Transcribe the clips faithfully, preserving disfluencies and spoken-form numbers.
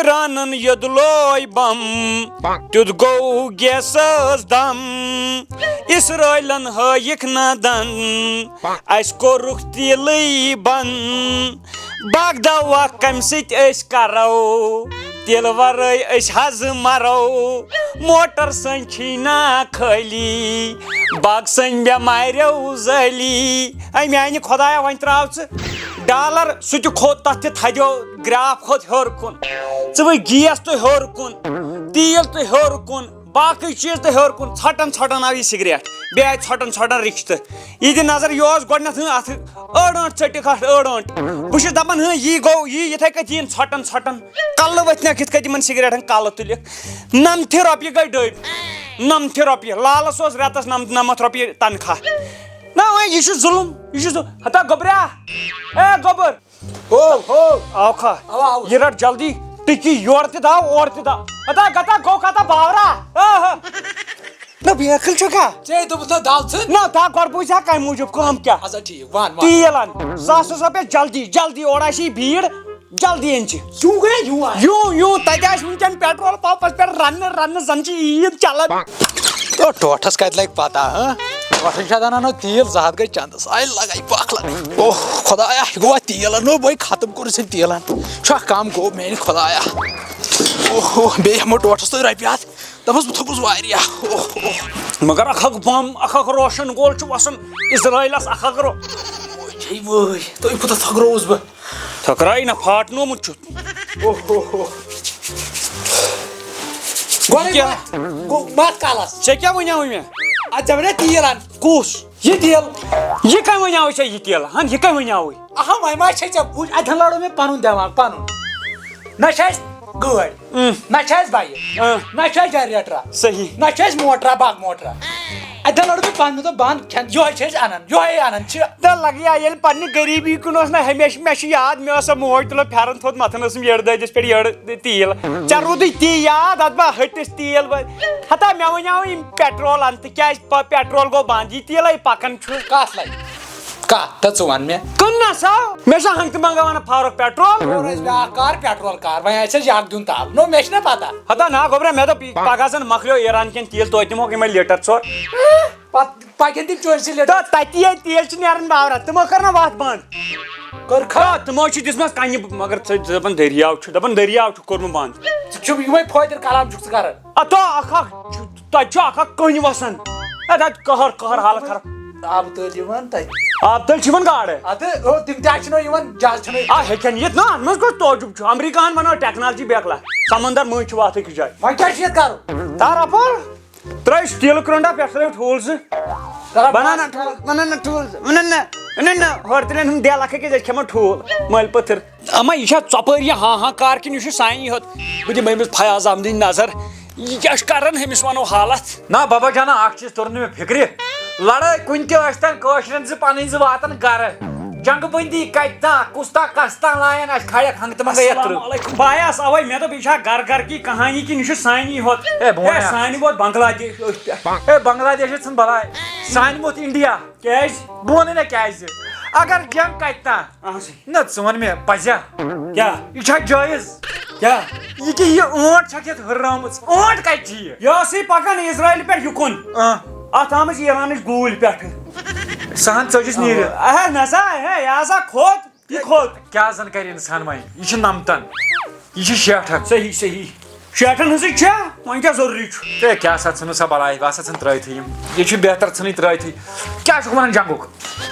پرانن یوٚد لوے bomb, تیُتھ گوٚو گیسس دم۔ اسرٲیلن ہٲیِکھ نہ دن، اسہِ کوٚرُکھ تیٖلٕے بنٛد۔ باغ دوا کمہِ سۭتۍ أسۍ کرو؟ تیٖلہٕ ورٲے أسۍ حظ مرو۔ موٹر سٲنۍ چھی نا خٲلی، باغ سٲنۍ بٮ۪ماریو زٲلی۔ اے میانہِ خۄدایا، وۄنۍ ترٛاو ژٕ ڈالر، سُہ تہِ کھوٚت، تتھ تہِ تھدیو گراف کھوٚت ہیوٚر کُن۔ ژٕ وٕچھ گیس تہِ ہیوٚر کُن، تیٖل تہِ ہیوٚر کُن، باقٕے چیٖز تہِ ہیوٚر کُن۔ ژھۄٹن ژھۄٹن آو یہِ سگریٹ، بیٚیہِ آیہِ ژھۄٹن ژھۄٹن رِشتہٕ۔ یہِ تہِ نظر، یہِ اوس گۄڈٕنیتھٕے اتھ أڑ ٲنٹ ژٔٹِکھ، اتھ أڑ ٲنٹ۔ بہٕ چھُس دپان، ہٕہ، یی گوٚو، یی یِتھے کٔنۍ یِن ژھۄٹن ژھۄٹن۔ کلہٕ ؤتھنکھ یِتھ کٔنۍ یِمن سگریٹن کلہٕ تُلِکھ۔ نمتھِ رۄپیہِ گٔے ڈٔبۍ، نمتھِ رۄپیہِ۔ لالس اوس رٮ۪تس نمتھ نمتھ رۄپیہِ تنخواہ۔ نہ وۄنۍ یہِ چھُ ظُلُم، یہِ چھُ ظُلُم۔ ہتا گوٚبریا، اے گوٚبُر، ہو، ہو۔ آوکھا؟ اوا، اوا۔ یہِ رٹ جلدی، ٹِکی یورٕ تہِ داو، اورٕ تہِ داو۔ ہتا گتا گوٚو کتا باورا؟ آ، ہا۔ نہ، بے عقل چھُکھا؟ ژےٚ دوٚپُتھ نہ دَو ژٕ۔ نہ، تا گۄڈٕ بوٗزِ ہا کَمہِ موٗجوٗب کٲم کیٛاہ؟ اَسا ٹھیٖک، وَن، وَن۔ تیٖل اَن۔ ساسَس رۄپیَس جلدی، جلدی، اورٕ آسہِ یہِ بھیٖڑ، جلدی أنۍ زِ۔ یوٗ گٔے یوٗ آ۔ یوٗ، یوٗ، تَتہِ آسہِ وٕنکٮ۪ن petrol pumpس پٮ۪ٹھ رَننہٕ، رَننہٕ، زَن چھِ عیٖد چَلان۔ تو ٹوٹھس کتہِ لگہِ پتہ، ہاں؟ ٹوٹھس چھِ دنان نو تیٖل، زٕ ہتھ گٔے چندس، آیہِ لگے پکھ لگے۔ اوہ خدایا، یہِ گوٚوا تیٖل انو بٔے ختم کوٚر ژےٚ تیٖلن۔ چھا کم گوٚو میانہِ خدایا۔ اوہ، اوہ، بیٚیہِ ہٮ۪مو ٹوٹھس تُہۍ رۄپیہِ ہتھ۔ دپس بہٕ تھوٚکُس واریاہ۔ اوہ، اوہ۔ مگر اکھ اکھ بم، اکھ اکھ روشن گول چھُ وسان اسرائیلس، اکھ اکھ رو-، وٲے، وٲے، تُہۍ کوٗتاہ تھکرووُس بہٕ۔ تھکرایی نہ پھاٹنومُت چھُ۔ اوہ، اوہ، اوہ۔ گۄڈَے کیٛاہ؟ مَتھ، گوٚو مَتھ کَلَس۔ ژےٚ کیٛاہ وَنیٛاوُے مےٚ؟ اَتھ ژےٚ وَنے تیٖل اَن۔ کُس؟ یہِ تیٖل۔ یہِ کَمہِ وَنیٛاوُے ژےٚ یہِ تیٖل؟ ہَن، یہِ کَمہِ وَنیٛاوُے؟ اَہَم، وۄنۍ ما چھے ژےٚ بوٗز، اَتہِ لَڑو مےٚ پَنُن دٮ۪ماغ، پَنُن۔ نہ چھِ اَسہِ گٲڑۍ، اۭں۔ نہ چھِ اَسہِ بایِک، اۭں۔ نہ چھِ اَسہِ جَنریٹرا، صحیح۔ نہ چھِ اَسہِ موٹرا، باغ موٹرا۔ اَتہِ لَڑو مےٚ پَنُن، مےٚ دوٚپ، بَنٛد کھٮ۪ن، یِہوٚے چھِ أسۍ اَنان، یِہوٚے اَنان چھِ۔ تہٕ لگہِ ہا ییٚلہِ پننہِ غریٖبی کُن اوس نہ ہمیشہِ، مےٚ چھُ یاد، مےٚ ٲس سۄ موج تُلان پھٮ۪رن تھوٚد مَتھان ٲسٕم یٔڈ دٲدِس پٮ۪ٹھ یٔڈ تیٖل۔ ژےٚ روٗدُے تی یاد، اَتھ بہٕ ہٹِس تیٖل وٲلۍ۔ ہتا مےٚ وَنیٛاو یِم petrol اَن تہٕ کیٛازِ پ-، petrol گوٚو بنٛد، یہِ تیٖلَے پَکان چھُ۔ کَتھ لَگہِ؟ کَتھ؟ تہٕ ژٕ وَن مےٚ۔ کٕن نہ سا، مےٚ چھا ہنٛگتہٕ منٛگہٕ وَنان فاروق petrol؟ کوٚر اَسہِ بیٛاکھ کار، petrol کار، وۄنۍ آسہِ اَسہِ یہِ اَکھ دیُن تَب۔ نو، مےٚ چھِنہ پَتہ۔ ہتا نا گوٚبرا، مےٚ دوٚپ، یہِ پَگاہ زَن مۄکلیو ایران کٮ۪ن تیٖل، توتہِ دِمہوکھ یِمَے لیٖٹر ژور۔ پت-، پتہٕ کھٮ۪ن تِم چٲنۍ سٕے لیٹر۔ تہٕ تَتی ییٚلہِ تیٖل چھِ نیران باورا، تِمو کٔر نہ وَتھ بنٛد۔ کٔر کھا؟ تہٕ تِمو چھِ دِژمَژ کَنہِ، مگر ژٕ ژٕ دَپان دٔریاو چھُ، دَپان دٔریاو چھُ کوٚرمُت بنٛد۔ ژٕ چھُکھ یِمَے فٲیدٕ کَلام چھُکھ ژٕ کَران۔ اَتھ آ اَکھ اَکھ چھُ، تَتہِ چھُ اَکھ اَکھ کٔنۍ وَسان۔ اَتھ اَتہِ قہر، قہر، حالت خراب۔ آبہٕ تٔلۍ یِوان تَتہِ۔ آبہٕ تٔلۍ چھِ یِوان گاڈٕ۔ اَدٕ، ہُہ، تِم تہِ چھِنہٕ یِوان، جہاز چھِنہٕ۔ آ، ہیٚکن یِتھ نا، اَتھ منٛز کُس تعجب چھُ؟ امریکاہن بنٲو technology بیکلا، سمندر مٔنٛزۍ چھِ وَتھ أکِس جایہِ۔ وۄنۍ کیٛاہ چھُ ییٚتہِ کَرُن؟ تار اَپٲر۔ ترٛٲوِس تیٖلہٕ کرٛنٛڈا پٮ۪ٹھ، ترٛٲوِس ٹھوٗل زٕ۔ ترٛاو بنانا بس۔ ٹھوٗل، بنانا ٹھوٗل زٕ، بنانا، بنانا۔ ہورٕ تُلن ہُم ڈیل اکھ أکِس، أسۍ کھٮ۪مو ٹھوٗل، مٲلۍ پٔتھٕر۔ اما، یہِ چھا ژۄپٲرۍ یہِ ہاں ہاں کار کِنہٕ یہِ چھُ سانہِ یوت؟ بہٕ دِمہٕ أمِس فیاض احمدٕنۍ نظر، یہِ کیٛاہ چھُ کران، أمِس وَنو حالت۔ نہ بابا جانا، اکھ چیٖز توٚر نہٕ مےٚ فِکرِ، لڑٲے کُنہِ تہِ ٲسۍ تن، کٲشرٮ۪ن زٕ پنٕنۍ زٕ واتن گرٕ۔ جنگ بندی کتہِ تام، کُس تام کس تام لایَن اَسہِ کھڑٮ۪کھ ہنٛگہٕ تنٛگہٕ یترٕ۔ السلام علیکم۔ بایس، اوے مےٚ دوٚپ، یہِ چھا گرٕ گرٕ کی کہانی کِنہٕ یہِ چھُ سانی ہوت؟ ہے، بہٕ وَنہٕ ہے، ہا۔ سانہِ ووت بنگلہ دیش، أسۍ تہِ۔ ہے، بنگلہ دیش ژھٕن بلاے۔ سانہِ ووت انڈیا۔ کیٛازِ؟ بہٕ وَنہٕ نہ کیٛازِ۔ اگر جنگ کتہِ تام۔ اہن سا۔ نہ، ژٕ وَن مےٚ، پزیا؟ کیٛاہ؟ یہِ چھا جٲیز؟ کیٛاہ؟ یہِ کہِ یہِ ٲنٹ چھکھ یتھ ہُررٲمٕژ؟ ٲنٹ کتہِ چھِ یہِ؟ یہِ ٲسٕے پکان اسرائیل پٮ۪ٹھ یُکُن۔ آ۔ اتھ آمٕژ ایرانٕچ گوٗلۍ پٮ۪ٹھٕ۔ سۄ ہن ژٔجِس نیٖرِتھ۔ اہے نسا، ہے، یہِ ہسا کھوٚت۔ یہِ کھوٚت۔ کیٛاہ زن کرِ انسان وۄنۍ؟ یہِ چھِ نمتن۔ یہِ چھِ شیٹھن۔ صحیح، صحیح۔ شیٹھن ہٕنٛزٕے چھےٚ، وۄنۍ کیٛاہ ضروٗری چھُ؟ ہے، کیٛاہ سا ژھٕنو سا بلاے، بہٕ ہسا ژھٕن ترٛٲیتھٕے یِم۔ یہِ چھُ بہتر ژھٕنٕنۍ ترٛٲیتھٕے۔ کیٛاہ چھُکھ ونان جنگُک؟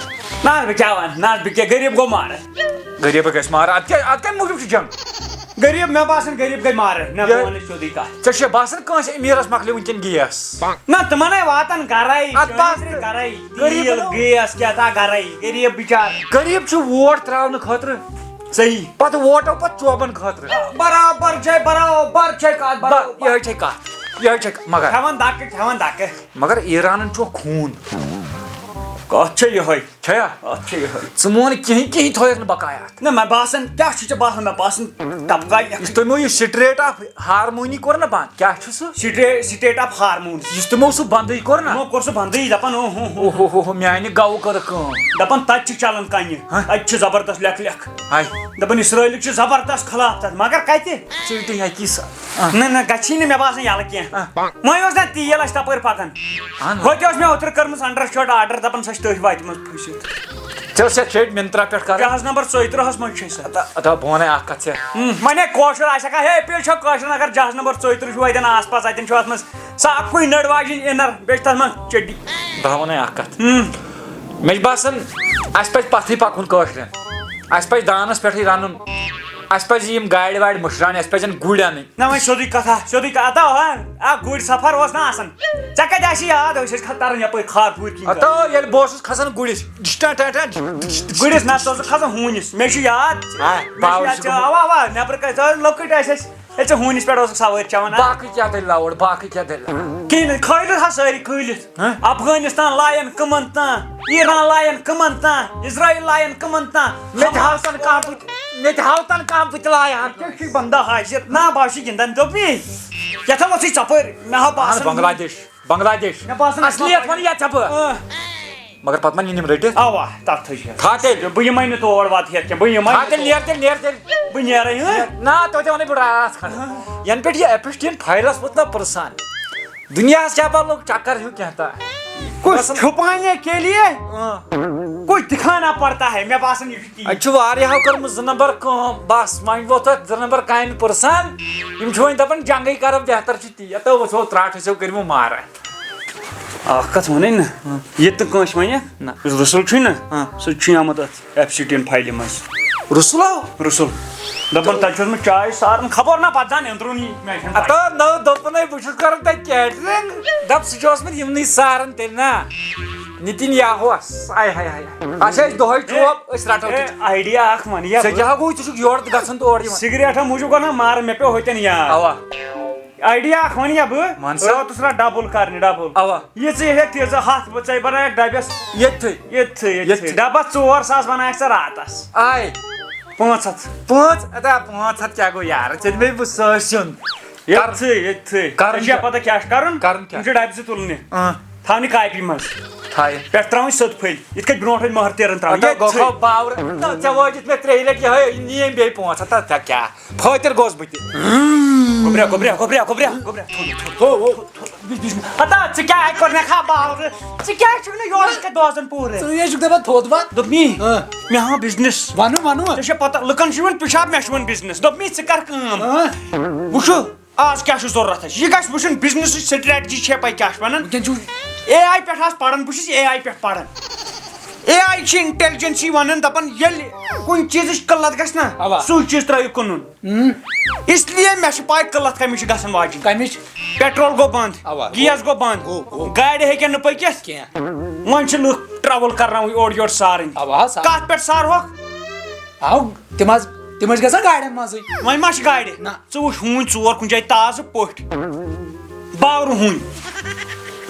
نہ حظ، بہٕ کیٛاہ ونہٕ؟ نہ حظ، بہٕ کیٛاہ، غریٖب گوٚو مارٕ۔ غریٖب گژھِ مارٕ؟ اتھ کیٛاہ، اتھ کمہِ موٗجوٗب چھُ جنگ؟ غریٖب، مےٚ باسان غریٖب گٔے مارٕ۔ نہ، بہٕ یہِ، وَنہٕ سیوٚدُے کَتھ۔ ژےٚ چھےٚ باسان کٲنٛسہِ أمیٖرَس مۄکلہِ وٕنکٮ۪ن گیس؟ نہ، تِمَن ہے واتان گَرَے، اَدٕ بَس شٲمِتھ تہٕ گَرَے، غریٖبَن تیٖل، ہُہ۔ گیس کیٛاہ تھا گَرَے، غریٖب بِچار۔ غریٖب چھُ ووٹ ترٛاونہٕ خٲطرٕ۔ صحیح۔ پَتہٕ ووٹو پَتہٕ چوبَن خٲطرٕ۔ برابر چھے، برابر چھے کَتھ، بَ-، برابر۔ یِہوٚے چھے کَتھ، یِہوٚے چھے کَتھ، مگر کھٮ۪وان دَکہٕ، کھٮ۪وان دَکہٕ۔ مگر ایرانَن چھُ خوٗن۔ کَتھ چھےٚ یِہوٚے۔ چھیا؟ اَتھ چھِ یِہوٚے۔ ژٕ مون کِہیٖنۍ، کِہیٖنۍ تھٲیَکھ نہٕ بقایات۔ نہ، مےٚ باسان، کیٛاہ چھُ ژےٚ باسان؟ مےٚ باسان، ٹپکاے یُس تۄہہِ مو یہِ سٹریٹ آف ہارمونی کوٚر نہ بنٛد، کیٛاہ چھُ سُہ؟ سٹے-، سٹیٹ آف ہارمونز۔ یُس تِمو سُہ بندٕے کوٚر نہ؟ تِمو کوٚر سُہ بندٕے، دپان، او ہو ہو۔ اوہ ہو ہو ہو، میانہِ گوٕ کٔر کٲم۔ دپان، تتہِ چھِ چلان کنہِ۔ ہاں۔ اتہِ چھِ زبردست لیکھ لیکھ۔ ہاے۔ دپان، اسرائیلٕکۍ چھِ زبردست خلاف تتھ، مگر کتہِ؟ چیٹنگ اکی سا۔ آ۔ نہ، نہ، گژھی نہٕ مےٚ باسان یلہٕ کینٛہہ۔ آ۔ وۄنۍ اوس نہ تیٖل اَسہِ تپٲرۍ پکان۔ اہن۔ ہوٚتہِ اوس مےٚ اوترٕ کٔرمٕژ انڈر شٲٹ آرڈر، دپان، سۄ چھِ تٔتھۍ وتہِ منٛز پھٔسِتھ۔ ژےٚ ٲس یتھ چیٹ منترا پٮ۪ٹھ کرٕنۍ۔ جہاز نمبر ژۄیہِ ترٕٛہ ہس منٛز چھِ سۄ۔ ادا، ادا، بہٕ ونے اکھ کتھ ژےٚ۔ ہم، وۄنۍ ہے کٲشُر آسہِ ہا، ہے، پیٚیہِ چھا کٲشُر، اگر جہاز نمبر ژۄیہِ ترٕٛہ چھُ وتٮ۪ن آس پاس، اتٮ۪ن چھُ اتھ منٛز سۄ اکُے نٔڑ واجِنۍ انر، بیٚیہِ چھِ تتھ منٛز چڈی۔ بہٕ ہا ونے اکھ کتھ۔ ہم۔ مےٚ چھُ باسان، اسہِ پزِ پتھٕے پکُن کٲشرٮ۪ن۔ اسہِ پزِ دانس پٮ۪ٹھٕے رنُن۔ اسہِ پزِ یِم گاڑِ واڑِ مٔشراونہِ، اسہِ پزن گُرۍ انٕنۍ۔ نہ وۄنۍ سیوٚدُے کتھا، سیوٚدُے کتھ، اتا ہا، اکھ گُرۍ سفر اوس نہ آسان۔ ژےٚ کتہِ آسی یاد، أسۍ ٲسۍ کھا-، تران یپٲرۍ کھارپوٗرۍ کِنۍ۔ ہتا ییٚلہِ بہٕ اوسُس کھسان گُرِس، ڈِش ٹا ٹا ٹا، ڈِش ڈِش ڈِش۔ گُرِس نہ، ژٕ اوسُکھ کھسان ہوٗنِس، مےٚ چھُ یاد۔ ہاے، مےٚ چھُ باوٕ یاد، چھُ ژےٚ، گوٚمُت۔ اوا، اوا، نٮ۪برٕ کَنہِ، ژٕ ٲسۍ لۄکٕٹۍ ٲسۍ أسۍ، ییٚلہِ ژےٚ ہوٗنِس پٮ۪ٹھ اوسُکھ سوٲرۍ چٮ۪وان، ہا؟ باقٕے کیٛاہ دٔلیٖلہ اور، باقٕے کیٛاہ دٔلیٖلہ؟ کِہیٖنۍ نہٕ، کھٲلِتھ ہا سٲری کھٲلِتھ۔ ہہ؟ افغانستان لایَن کٕمَن تام، ایران لایَن کٕمَن تام، اسرائیل لایَن کٕمَن تام۔ مےٚ تہِ ہاو تَن کانٛہہ بہٕ تہِ، مےٚ تہِ ہاو تَن کانٛہہ بہٕ تہِ لایہِ ہا۔ ژےٚ چھُے بندا حاضر۔ نہ، بہٕ ہا چھُس گِنٛدان، دوٚپمَے۔ یَتھ ہا ووٚتھُے ژۄپٲرۍ، مےٚ ہاو باسان۔ بنگلہ دیش، بنگلہ دیش۔ مےٚ باسان اصلیت وَنہٕ یَتھ ژےٚ بہٕ۔ اۭں۔ مگر پَتہٕ ما نِنِم رٔٹِتھ؟ اَوا، تَتھ تھٲے چھِ۔ تھا تیٚلہِ۔ بہٕ یِمَے نہٕ تور وَتہٕ ہٮ۪تھ کینٛہہ، بہٕ یِمَے تھا نہٕ تیٚلہِ، تور۔ نیر تیٚلہِ، نیر تیٚلہِ۔ بہٕ نیرَے، اۭں۔ نہ، توتہِ وَنَے بہٕ راتھ کھنٛڈ۔ یَنہٕ پٮ۪ٹھ یہِ ایپسٹین فایلَس ووٚتھ نہ پٕرسان۔ دُنیاہَس کیٛاہ پَتہٕ لوٚگ چکر ہیوٗ کینٛہہ تہٕ۔ کُس باسان چھُپانے کے لیے اۭں۔ کُس دکھانا پڑتا ہے، مےٚ باسان یہِ چھُ تی۔ اَتہِ چھُ واریاہو کٔرمٕژ زٕ نمبر کٲم، بَس وۄنۍ ووت اَتھ زٕ نمبر کامہِ پٕرسان۔ یِم چھِ وۄنۍ دَپان جنگٕے کَرو بہتر چھُ تی، یَتو وٕچھو ترٛٹھ ٲسِو کٔرمٕتۍ ماران۔ اَکھ کَتھ وَنَے نہ، ہاں۔ ییٚتہِ نہٕ کٲنٛسہِ وَنہِ، نہ۔ یُس رسول چھُے نہ، ہاں۔ سُہ تہِ چھُے آمُت اَتھ ایپسٹین فایلہِ منٛز۔ رسولو؟ رسول۔ دَپان، تَتہِ چھُ اوسمُت چاے ساران، خبر نہ پَتہٕ زَن أنٛدروٗنی مےٚ چھَنہٕ پَتہ۔ ہتا نو دوٚپُنے بہٕ چھُس کران تتہِ کیٹرنگ۔ دپ سُہ چھُ اوسمُت یِمنٕے سارن تیٚلہِ نا۔ نِتِن یاہوس۔ آے ہاے ہاے۔ اچھا أسۍ دۄہے چوب أسۍ رٹو اے، تہِ۔ آیڈیا اکھ ون یا ژےٚ بہٕ۔ کیٛاہ گوٚو ژٕ چھُکھ یورٕ تہِ گژھان تہٕ اورٕ یِوان۔ سگریٹا موٗجوٗب گوٚو نا مارٕ مےٚ پیوٚو ہوٚتٮ۪ن یاد۔ اوا۔ آیڈیا اکھ ون یا بہٕ۔ ون سا۔ راتس رٹھ ڈبل کرنہِ ڈبل۔ اوا۔ یہِ ژٕ ہیٚکھ تیٖژاہ ہتھ بہٕ ژَے بنایکھ ڈبس۔ ییٚتھٕے۔ ییٚتھٕے ییٚتھٕے۔ ییٚتھٕے۔ ڈبس ژور ساس بنایکھ ژٕ راتس۔ آے۔ پانٛژھ ہتھ۔ پانٛژھ؟ ادا پانٛژھ ہتھ کیٛاہ گوٚو یار؟ ژےٚ دِمے بہٕ سٲسِیُن۔ ییٚتھٕے، ییٚتھٕے، ییٚتھٕے۔ کرُن ژےٚ چھےٚ کیٛاہ؟ پتہ کیٛاہ چھُ کرُن؟ کرُن کیٛاہ؟ یِم چھِ ڈبہِ زٕ تُلنہِ۔ اۭں۔ تھاونہِ کاپی منٛز۔ تھایہِ۔ پٮ۪ٹھ ترٛاوٕنۍ سٔت پھٔلۍ۔ یِتھ کٔنۍ برونٛٹھ ٲسۍ مۄہر تیرن ترٛاوان۔ ہتا ییٚتھٕے۔ گوٚو باورٕ۔ نہ، ژےٚ وٲجِتھ مےٚ ترٛیٚیہِ لٹہِ یِہوٚے، نِیِم بیٚیہِ پانٛژھ ہتھ۔ تتھ کیٛاہ؟ فٲطر گوس بہٕ تہِ۔ گوٚبریا، گوٚبریا، گوٚبریا، گوٚبریا، گوٚبریا۔ تھو، تھو، تھو۔ ہتا، ژٕ کیٛاہ اَتہِ کوٚر مےٚ کھا باورٕ؟ ژٕ کیٛازِ چھُکھ نہٕ یورٕ یِتھ کٔنۍ دوستن پوٗرٕ؟ ژٕ ہے چھُکھ دپان تھوٚد وَتھ۔ دوٚپمی، اۭں۔ مےٚ ہاو بزنس۔ وَنو، وَنو۔ ژےٚ چھےٚ پتہ، لُکن چھُ یِوان پِشاب، مےٚ چھُ یِوان بزنس۔ دوٚپمی، ژٕ کر کٲم۔ اۭں۔ وٕچھو، آز کیٛاہ چھُ ضروٗرت اَسہِ؟ یہِ گژھِ وٕچھُن بزنسٕچ سٹریٹجی چھےٚ پَے کیٛاہ چھِ وَنان۔ وٕنکٮ۪ن چھُ اے آی پٮ۪ٹھ آز پَران، بہٕ چھُس اے آی پٮ۪ٹھ پَران۔ اے آی چھِ انٹیلیجنسی وَنان، دَپان ییٚلہِ کُنہِ چیٖزٕچ قٕلت گژھِ نا، اَوا۔ سُے چیٖز ترٛٲیِو کٕنُن۔ ہم۔ اس لیے مےٚ چھِ پَے قٕلت کَمِچ چھِ گژھان واجِنۍ۔ کَمِچ؟ پیٹرول گوٚو بنٛد، اَوا۔ گیس گوٚو بنٛد، گوٚو، گوٚو۔ گاڑِ ہیٚکن نہٕ پٔکِتھ۔ کینٛہہ۔ وۄنۍ چھِ لُکھ ٹرٛاوٕل کَرناوٕنۍ اورٕ یورٕ سارٕنۍ۔ اَوا، سا-، کَتھ پٮ۪ٹھ سارہوکھ؟ آو، تِم حظ، تِم حظ چھِ گژھان گاڑٮ۪ن منٛزٕے۔ وۄنۍ ما چھِ گاڑِ؟ نہ۔ ژٕ وٕچھ ہوٗنۍ ژور کُنہِ جایہِ تازٕ پٔٹھۍ۔ باورٕ ہوٗنۍ۔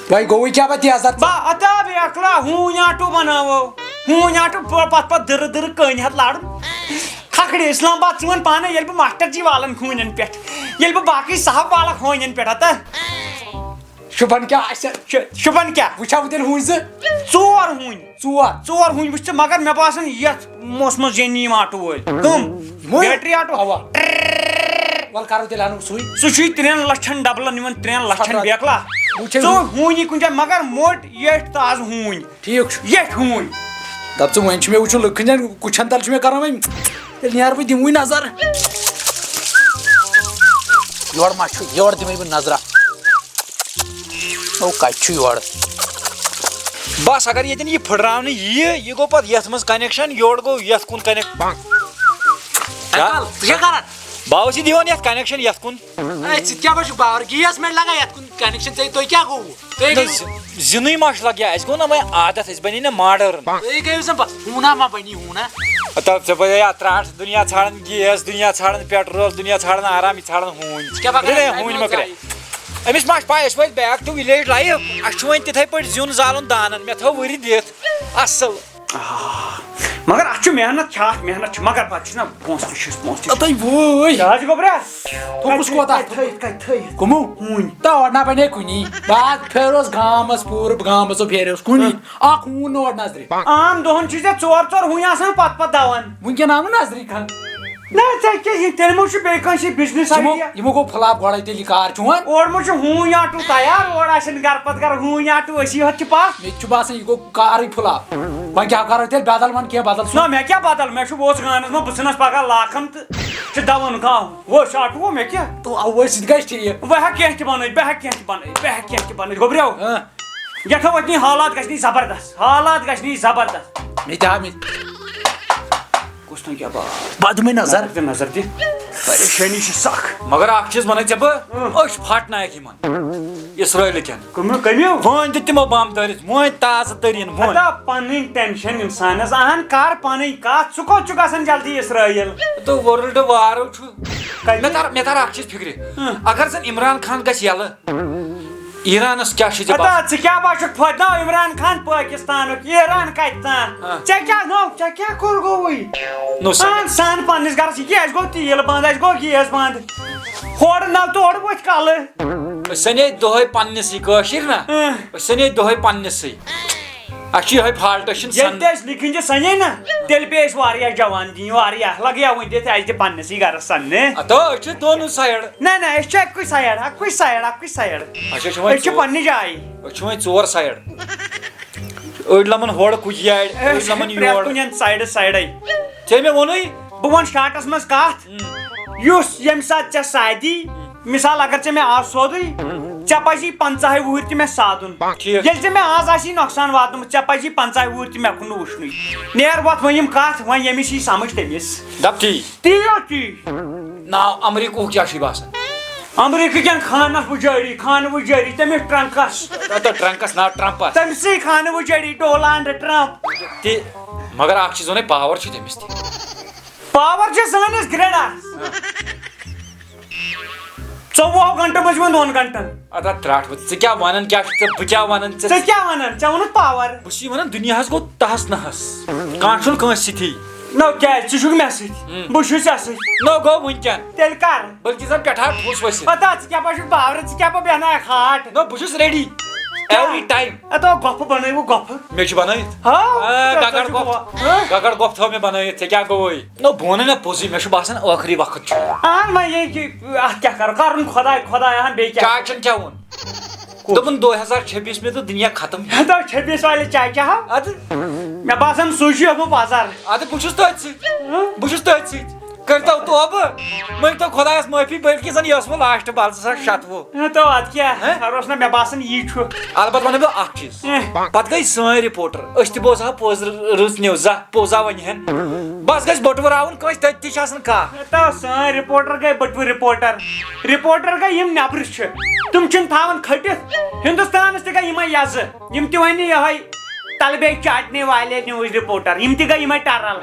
وۄنۍ گوٚوُے کیٛاہ پَتہٕ تیزر؟ با-، اَتا بیکلا، ہوٗنۍ آٹوٗ بَناوو۔ ہوٗنۍ آٹوٗ پ-، پَتھ پَتھ دٕرٕ دٕرٕ کٔنۍ ہَتھ لَڑُن۔ کھکھرِ اسلام آباد، ژٕ وَن پانَے، ییٚلہِ بہٕ ماسٹر جی والَن ہوٗنٮ۪ن پٮ۪ٹھ، ییٚلہِ بہٕ باقٕے صاحب والَکھ ہوٗنٮ۪ن پٮ۪ٹھ، ہَتا۔ شُبَن کیٛاہ آسہِ؟ شُ-، شُبَن کیٛاہ؟ وٕچھا وۄنۍ تیٚلہِ ہوٗنۍ زٕ۔ ژور ہوٗنۍ۔ ژور۔ ژور ہوٗنۍ وٕچھ ژٕ، مگر مےٚ باسان یَتھ موسمَس زینہِ یِم آٹوٗ وٲلۍ۔ کٕم؟ یِموے؟ Battery auto. اَوا۔ وَلہٕ کَرو تیٚلہِ اَنو سُے۔ سُہ چھُے ترٛٮ۪ن لَچھَن ڈَبلَن یِوان، ترٛٮ۪ن لَچھَن ہَتھ رۄپیہِ۔ بیکلا۔ وٕچھے ژٕ ہوٗنۍ۔ ہوٗنی کُنہِ جایہِ، مگر موٚٹ ییٚٹھۍ تازٕ ہوٗنۍ۔ ٹھیٖک چھُ۔ ییٚٹھۍ ہوٗنۍ۔ دَپ ژٕ، وۄنۍ چھُ مےٚ وٕچھُن لُکہٕ ہٕنٛدٮ۪ن کُٹھٮ۪ن تَل چھُ مےٚ کَرُن وۄنۍ۔ تیٚلہِ نیرٕ بہٕ دِمہٕ وٕنۍ نظر۔ یورٕ ما چھُ؟ یورٕ دِمَے بہٕ نظرہ۔ او، کَتہِ چھُ یورٕ؟ بس، اگر ییٚتٮ۪ن یہِ پھٕٹراونہٕ یِیہِ، یہِ گوٚو پَتہٕ یَتھ منٛز connection، یورٕ گوٚو یَتھ کُن connect۔ کیٛاہ؟ انکل، ژٕ کیٛاہ کران؟ بہٕ اوسُے دِوان یَتھ connection یَتھ کُن۔ اے، ژٕ تہِ کیٛاہ بہٕ چھُکھ باور؟ گیس مےٚ لگان یَتھ کُن connection، ژےٚ، تۄہہِ کیٛاہ گوٚوُ؟ تُہۍ نہ، گٔیِو زِ-، زِنُے ما چھُ لگان، اَسہِ گوٚو نہ وۄنۍ عادت، أسۍ بنے نہ modern۔ تُہۍ گٔیِو زَن بس، ہوٗنا ما بنی ہوٗنا۔ دَپ ژےٚ بہٕ یا ترٛٹھ دُنیا ژھانڈان گیس، دُنیا ژھانڈان petrol، دُنیا ژھانڈان آرام، یہِ ژھانڈان ہوٗنۍ۔ ژٕ کیٛاہ پَکان رٔٹِو ہے ژٕ ہوٗنۍ مۄکرے۔ ژٕ أمِس ما چھُ پَے، أسۍ وٲتۍ back to village life، اَسہِ چھُ وۄنۍ تِتھَے پٲٹھۍ زیُن زالُن دانَن، مےٚ تھٲو ؤری دِتھ اَصٕل۔ مگر اتھ چھُ محنت، چھِ اتھ محنت چھِ، مگر پتہٕ چھِنہ پونٛسہٕ تہِ چھِس، پونٛسہٕ تہِ چھِس۔ تۄہہِ وٲے۔ کیٛاہ حظ گوٚبرا؟ تھوٚکُس کوتاہ؟ کتہِ تھٲیِتھ، کتہِ تھٲیِتھ؟ کُمو؟ ہوٗنۍ۔ تہٕ اور نہ بنے کُنی۔ بعد پھیروس گامس، پوٗرٕ گامس ژٕ پھیریوس کُنی۔ اکھ ہوٗن نہٕ اور نظرِ۔ عام دۄہن چھِ ژےٚ ژور ژور ہوٗنۍ آسان پتہٕ پتہٕ دون۔ وٕنکٮ۪ن آو نہٕ نظرِ کانٛہہ۔ نہ، ژےٚ کیٛاہ یہِ؟ تیٚلہِ ما چھُ بیٚیہِ کٲنٛسہِ بزنس یِمو، idea؟ یِمو گوٚو فٕلاپ گۄڈے تیٚلہِ یہِ کار چون۔ اورٕ ما چھُ ہوٗنۍ آٹوٗ تیار، اورٕ آسن گرٕ پتہٕ گرٕ ہوٗنۍ آٹوٗ، أسی ہوت چھِ پتھ۔ مےٚ تہِ چھُ باسان یہِ گوٚو کارٕے فٕلاپ۔ وۄنۍ کیٛاہ کرو تیٚلہِ بدل، وَن کینٛہہ بدل سُہ۔ نہ، مےٚ کیٛاہ بدل؟ مےٚ چھُ ووژھ گانس منٛز، بہٕ ژھٕنس پگاہ لاکھن تہٕ چھِ دون کانٛہہ۔ ووژھ آٹوٗ، مےٚ کیٛاہ؟ تو اوے سُہ تہِ گژھِ ٹھیٖک۔ بہٕ ہٮ۪کہٕ کینٛہہ تہِ بنٲیِتھ، بہٕ ہٮ۪کہٕ کینٛہہ تہِ بنٲیِتھ، بہٕ ہٮ۪کہٕ کینٛہہ تہِ بنٲیِتھ۔ گوٚبریو۔ ہاں۔ یتھ وۄتھ نی حالات گژھِ نی زبردست، حالات گژھِ نی زبردست۔ مےٚ تہِ آو، مےٚ تہِ۔ کُس تام کیٛاہ باو؟ بہٕ دِمے نظر۔ نظر دِ، نظر دِ۔ پریشٲنی چھِ سخ۔ مگر اکھ چیٖز وَنَے ژےٚ بہٕ، اۭں۔ أسۍ پھاٹنایَکھ یِمن۔ اسرائیل کٮ۪ن۔ کٕمہٕ، کٔمِو؟ وۄنۍ دِ تِمو بم دٲرِتھ، وۄنۍ تازٕ تٔریٖن، وۄنۍ۔ ہتا پنٕنۍ ٹینشن انسانس، اہن کر پنٕنۍ کتھ، ژٕ کوٚت چھُکھ گژھان جلدی اسرائیل؟ تہٕ ورلڈ وارو چھُ۔ کتہِ؟ مےٚ تر، مےٚ تر اکھ چیٖز فکرِ۔ اۭں۔ اگر زن عمران خان گژھِ یلہٕ، ایرانس کیٛاہ چھُ ژےٚ ہتا، باسان؟ ژٕ کیٛاہ باسیٚکھ فوتہِ؟ نہ، عمران خان پٲکستانُک، ایران کتہِ تام؟ ہاں۔ ژےٚ کیٛاہ نوٚو؟ ژےٚ کیٛاہ کوٚر گوٚوُے؟ نو سا۔ اہن سا، پننِس گرس، یہِ کیٛاہ اَسہِ گوٚو تیٖل بنٛد، اَسہِ گوٚو گیس بنٛد۔ ہورٕ نہ تورٕ وۄتھۍ کلہٕ۔ أسۍ سنے دۄہے پننِسٕے کٲشِر نا؟ اۭں۔ أسۍ سنے دۄہے پننِسٕے۔ اَسہِ چھُ یِہوٚے فالٹ، أسۍ چھِنہٕ ییٚلہِ سن- تہِ أسۍ نِکھٕنۍ تہِ سنے نا، تیٚلہِ پیٚیہِ اَسہِ واریاہ جوان دِنۍ، واریاہ لگہِ ہا وٕنہِ تہِ اَسہِ تہِ پننِسٕے گرس سننہِ۔ ہتو، أسۍ چھِ دۄنوٕے سایڈ۔ نہ، نہ، أسۍ چھِ اَکُے سایڈ، اَکُے سایڈ، اَکُے سایڈ۔ اچھا، أسۍ چھِ وۄنۍ أسۍ چھِ ژور۔ پننہِ جایہِ۔ أسۍ چھِ وۄنۍ ژور سایڈ۔ أڑۍ لمن ہورٕ کُجہِ یارِ، أسۍ أڑۍ چھِ لمن پرٛٮ۪تھ یور۔ کُنہِ سایڈٕ سایڈے۔ ژےٚ مےٚ ووٚنُے۔ بہٕ وَنہٕ شاٹس منٛز کتھ۔ ہم۔ یُس ییٚمہِ ساتہٕ ژےٚ ساتھ دی، مثال، اگر ژےٚ مےٚ آز سوزُے، ژےٚ پزی پنٛژاہے وُہٕرۍ تہِ مےٚ ساتھ دُن۔ ٹھیٖک۔ ییٚلہِ ژےٚ مےٚ آز آسی نۄقصان واتنومُت، ژےٚ پزی پنٛژاہے وُہٕرۍ تہِ مےٚ کُن نہٕ وٕچھنُے۔ نیر وۄتھ وۄنۍ یِم کتھ، وۄنۍ ییٚمِس یی سمجھ تٔمِس۔ دپ تی۔ تی یوت تی۔ ناو امریکہُک کیٛاہ چھُے باسان؟ امریکہٕ کٮ۪ن خانس وٕچھ جٲری، خانہٕ وٕچھ جٲری، تٔمِس ٹرنکس۔ تہٕ ٹرنکس ناو ٹرمپس۔ تٔمۍ سٕے خانہٕ وٕچھ جٲری، ڈونلڈ ٹرمپ۔ تہِ، مگر اکھ چیٖز ونے، پاور چھُ تٔمِس تہِ۔ پاور چھُ سٲنِس گرِڈس۔ ژوٚوُہو گھنٹو منٛز یِوان دۄن گھنٹن۔ ادا ترٛٹھ وۄنۍ، ژٕ کیٛاہ ونان، کیٛاہ چھُکھ ژٕ، بہٕ کیٛاہ ونان ژےٚ؟ ژٕ کیٛاہ ونان؟ ژےٚ ووٚنُتھ پاور۔ بہٕ چھُس یہِ ونان، دُنیاہس گوٚو تہس نہس، کانٛہہ چھُنہٕ کٲنٛسہِ سۭتی۔ نو کیٛازِ؟ ژٕ چھُکھ مےٚ سۭتۍ، ہم۔ بہٕ چھُس ژےٚ سۭتۍ۔ نو گوٚو وٕنکیٚن۔ تیٚلہِ کر؟ بلکہِ زن پٮ۪ٹھٕ ہا ٹھوٚس ؤسِتھ۔ پتہ ژٕ کیٛاہ پٲٹھۍ چھُکھ پاورٕ، ژٕ کیٛاہ پٲٹھۍ بیٚہناوکھ ہاٹ؟ نو، بہٕ چھُس ریڈی۔ کیٛاہ؟ Every time۔ اَتھ آو گۄپھٕ بنٲوِو گۄپھٕ۔ مےٚ چھُ بنٲوِتھ۔ ہاو، آ، تۄہہِ گگر چھُو گۄپھ۔ گۄ-، ہاں؟ گگر گۄپھ تھٲو مےٚ بنٲوِتھ، ژےٚ کیٛاہ گوٚوُے؟ نو، بہٕ وَنَے نا پوٚزُے، مےٚ چھُ باسان ٲخری وقت چھُ۔ اہن وۄنۍ یہِ کہِ، اَتھ کیٛاہ کَرو؟ کَرُن خۄداے، خۄداے، اہن بیٚیہِ کیٛاہ؟ چاچَن کیٛاہ ووٚن؟ کُس؟ دوٚپُن، دو ہزار چھبیس میں تو دُنیا ختم۔ دو چھبیس والے چاے چاہو؟ اَدٕ؟ مےٚ باسان سُے چھُ یوٚتمُت بازار۔ اَدٕ بہٕ چھُس تٔتھۍ سۭتۍ۔ ہاں؟ بہٕ چھُس تٔتھۍ سۭتۍ۔ کٔرۍتو توبہٕ، مٲنۍتو خۄدایَس معٲفی، بٔلکہِ زَن یہِ ٲس وۄنۍ لاسٹ بال زٕ ساس شَتوُہ۔ ہاں، تو اَدٕ کیٛاہ؟ ہاں؟ خبر اوس نہ مےٚ باسان یی چھُ۔ البتہ وَنہٕ بہٕ اَکھ چیٖز۔ ہاں۔ پَتہٕ گٔے سٲنۍ رِپورٹر، أسۍ تہِ بوزہاو پوٚز رٕژ نِوزا، پوٚزا وَنہِ ہَن۔ بَس گژھِ بَٹوٕ راوُن کٲنٛسہِ، تَتہِ تہِ چھِ آسان کَتھ۔ تو سٲنۍ رِپورٹر گٔے بٔٹوٕ رِپورٹر۔ رِپورٹر گٔے یِم نٮ۪برٕ چھِ۔ تِم چھِنہٕ تھاوان کھٔٹِتھ۔ ہِندُستانَس تہِ گٔے یِمَے یَزٕ۔ یِم تہِ وَنہِ یِہوٚے تَلہٕ بیٚیہِ چاٹنے والے نِوٕز رِپورٹر۔ یِم تہِ گٔے یِمَے ٹَرَل۔